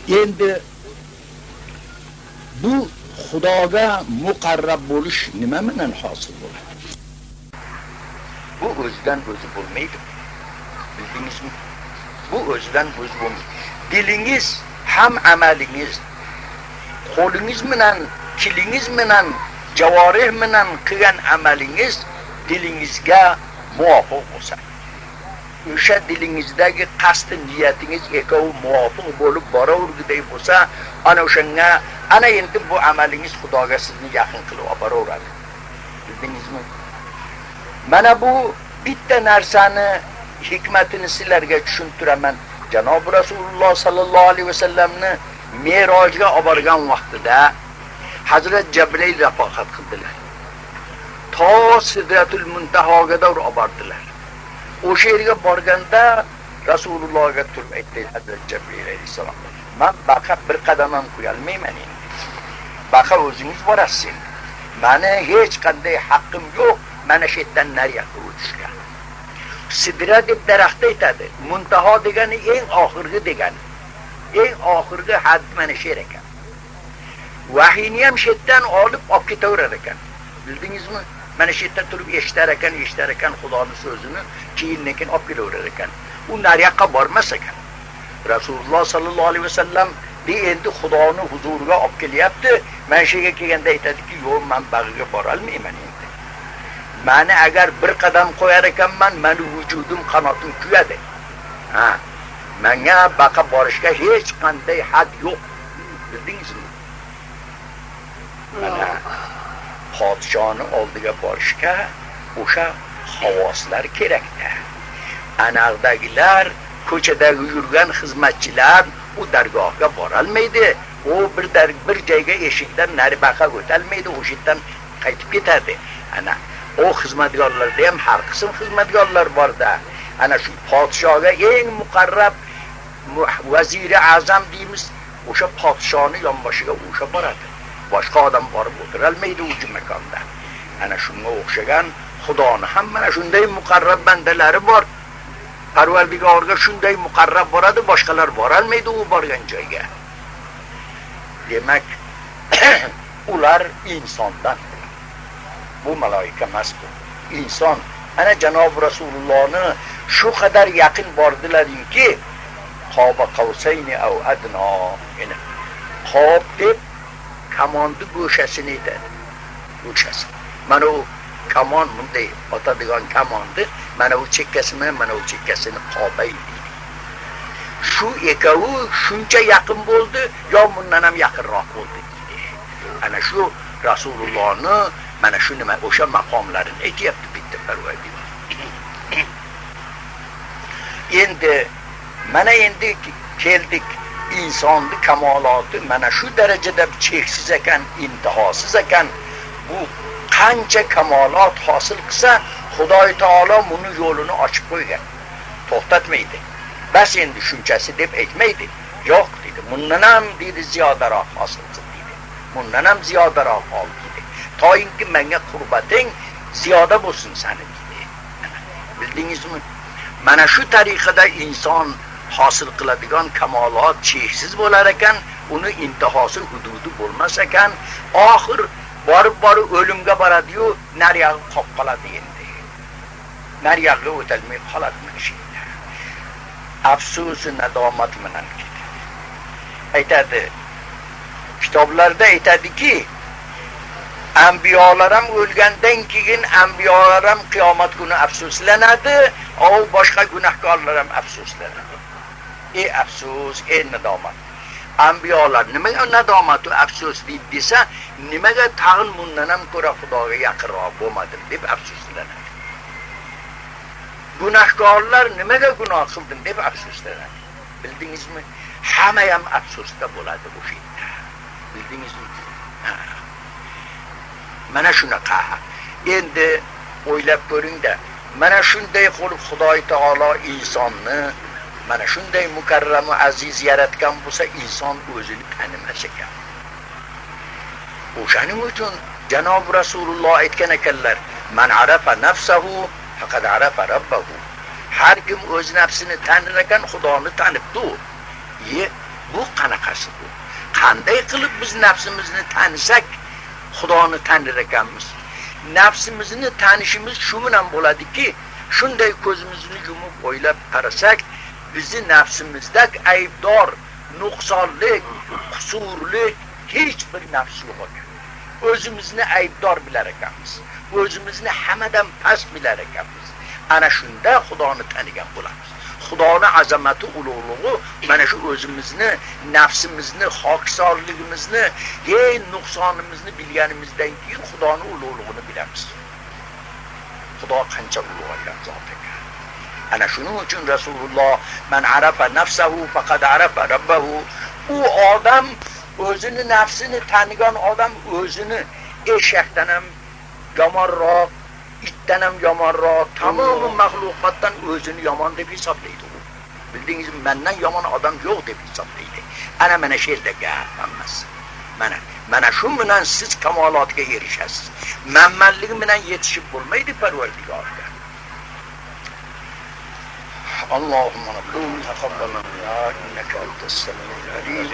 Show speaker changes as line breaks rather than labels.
Endi bu Xudoga muqarrab bo'lish nima bilan hosil bo'ladi? Bu o'zidan o'zi bo'lmaydi. Bildingizmi? Bu o'zidan o'zi bo'lmaydi. Dilingiz ham amalingiz, qo'lingiz bilan, tilingiz bilan, javorih bilan qilgan amalingiz dilingizga muvofiq bo'lsa, o'sha dilingizdagi qasdi niyatingiz ekovi muvofiq bo'lib boraverguday bo'lsa, ana o'shanga, ana endi bu amalingiz Xudoga sizni yaqin qilib olib boraveradi. Bildingizmi? Mana bu bitta narsani hikmatini sizlarga tushuntiraman. Janob Rasululloh sallallohu alayhi vasallamni Merojga olib borgan vaqtida Hazrat Jabril rafaqat qildilar. To Sidratul Muntahoga olib bordilar. O'sha yerga borganda Rasulullohga turib aytdi Hazrat Jabril alayhissalom: "Men baqa bir qadam ham qo'yolmayman endi. Baqa o'zingiz borasiz endi. Meni hech qanday haqqim yo'q, mana shu yerdan nariyoqqa o'tishga." Sidra deb daraxtda aytadi. Muntaho degani eng oxirgi degani. Eng oxirgi had mana shu yer ekan. Vahiyni ham shu yerdan olib olib ketaverar ekan. Bildingizmi? Mana shu yerda turib eshitar ekan, eshitar ekan Xudoning so'zini, keyin olib kelaverar ekan. U nariyoqqa bormas ekan. Rasululloh sallallohu alayhi vasallam de endi Xudoni huzuriga olib kelyapti. Mana shu yerga kelganda aytadiki, yo'q, men bag'iga bora olmayman endi. Meni agar bir qadam qo'yar ekanman, meni vujudim, qanotim kuyadi. Ha, menga baqa borishga hech qanday had yo'q. Bildingizmi? Mana podshoni oldiga borishga o'sha havoslar kerakda. Anaqdagilar, ko'chadagi yurgan xizmatchilar u dargohga borolmaydi. U bir joyga eshikdan nari baqa o'talmaydi, o'sha yerdan qaytib ketadi. Ana o xizmatkorlarda ham har qism xizmatkorlar borda. Ana shu podshoga eng muqarrab vaziri azam deymiz, o'sha podshoni yonboshiga o'sha boradi. Boshqa odam borib o'tirolmaydi u makonda. Ana shunga o'xshagan Xudoni ham mana shunday muqarrab bandalari bor. Parvardigorga shunday muqarrab boradi, boshqalar borolmaydi u borgan joyga. Demak, ular insondan. Bu maloika emas bu. Inson. Ana Janob Rasulullohni shu qadar yaqin bordilarinki, qoba qavsayni av adno. Yana qob deb kamonni go'shasini aytadi. Go'shasi. Mana u kamon bunday otadigan kamonni, mana u chekkasini, mana u chekkasini qobay deydi. Shu ekovi shuncha yaqin bo'ldi, yo bundan ham yaqinroq bo'ldi deydi. Ana shu Rasulullohni mana shu nima o'sha maqomlarini aytyapti bitta Parvardigor. Endi mana endi keldik, insonni kamoloti mana shu darajada cheksiz ekan, intihosiz ekan. Bu qancha kamolot hosil qilsa, Xudoy taolo buni yo'lini ochib qo'ygan. To'xtatmaydi. Bas endi shunchasi deb aytmaydi. Yo'q deydi. Bundan ham deydi ziyodaroq hosil qil deydi. Bundan ham ziyodaroq ol deydi. Toyinki menga qurbating ziyoda bo'lsin sani deydi. Bildingizmi? Mana shu tariqada inson hosil qiladigan kamolot cheksiz bo'lar ekan, uni intihosi hududi bo'lmas ekan. Oxir borib o'limga boradi-yu, nariyog'i qolib qoladi endi. Nariyog'iga o'talmay qoladi mana shu yerda. Afsusi nadomat bilan ketadi. Aytadi, kitoblarda aytadiki, anbiyolar ham o'lgandan keyin anbiyolar ham qiyomat kuni afsuslanadi, o boshqa gunohkorlar ham afsuslanadi. Ey afsus, ey nadomat. Anbiyolar nimaga nadomat va afsus deydi desa, nimaga tag'in bundan ham ko'ra Xudoga yaqinroq bo'lmadim deb afsuslanadi. Gunohkorlar nimaga gunoh qildim deb afsuslanadi. Bildingizmi? Hamma ham afsusda bo'ladi o'sha yerda. Bildingizmi? Mana shunaqa. Endi o'ylab ko'ringda, mana shunday qilib Xudoy taolo insonni mana shunday mukarram va aziz yaratgan bo'lsa, inson o'zini tanimas ekan. O'shaning uchun Janob Rasululloh aytgan ekanlar: "Man arafa nafsahu faqad arafa robbahu." Har kim o'z nafsini tanir ekan, Xudoni tanibdi. Bu qanaqasi? Qanday qilib biz nafsimizni tanisak, Xudoni tanir ekanmiz? Nafsimizni tanishimiz shu bilan bo'ladiki, shunday ko'zimizni yumib o'ylab qarasak, bizni nafsimizda aybdor, nuqsonlik, qusurlik hech bir nafs yo'q ekan. O'zimizni aybdor bilar ekanmiz. O'zimizni hammadan past bilar ekanmiz. Ana shunda Xudoni tanigan bo'lamiz. Xudoni azamati, ulug'lig'i mana shu o'zimizni, nafsimizni, xokisorligimizni, nuqsonimizni bilganimizdan keyin Xudoni ulug'lig'ini bilamiz. Xudo qancha ulug' ekan, zot ekan. Ana shuning uchun Rasululloh man arafa nafsahu faqad arafa rabbahu. U odam o'zini nafsini tanigan odam o'zini eshakdan ham yomonroq, itdan ham yomonroq, tamomi maxluqotdan o'zini yomon deb hisoblaydi u. Bildingizmi, mendan yomon odam yo'q deb hisoblaydi. Ana mana shu yerda gap hammasi. Mana shu bilan siz kamolotga erishasiz. Manmanlik bilan yetishib bo'lmaydi Parvardigorga. Allohumma rabbana taqabbal minna innaka antas samiul alim.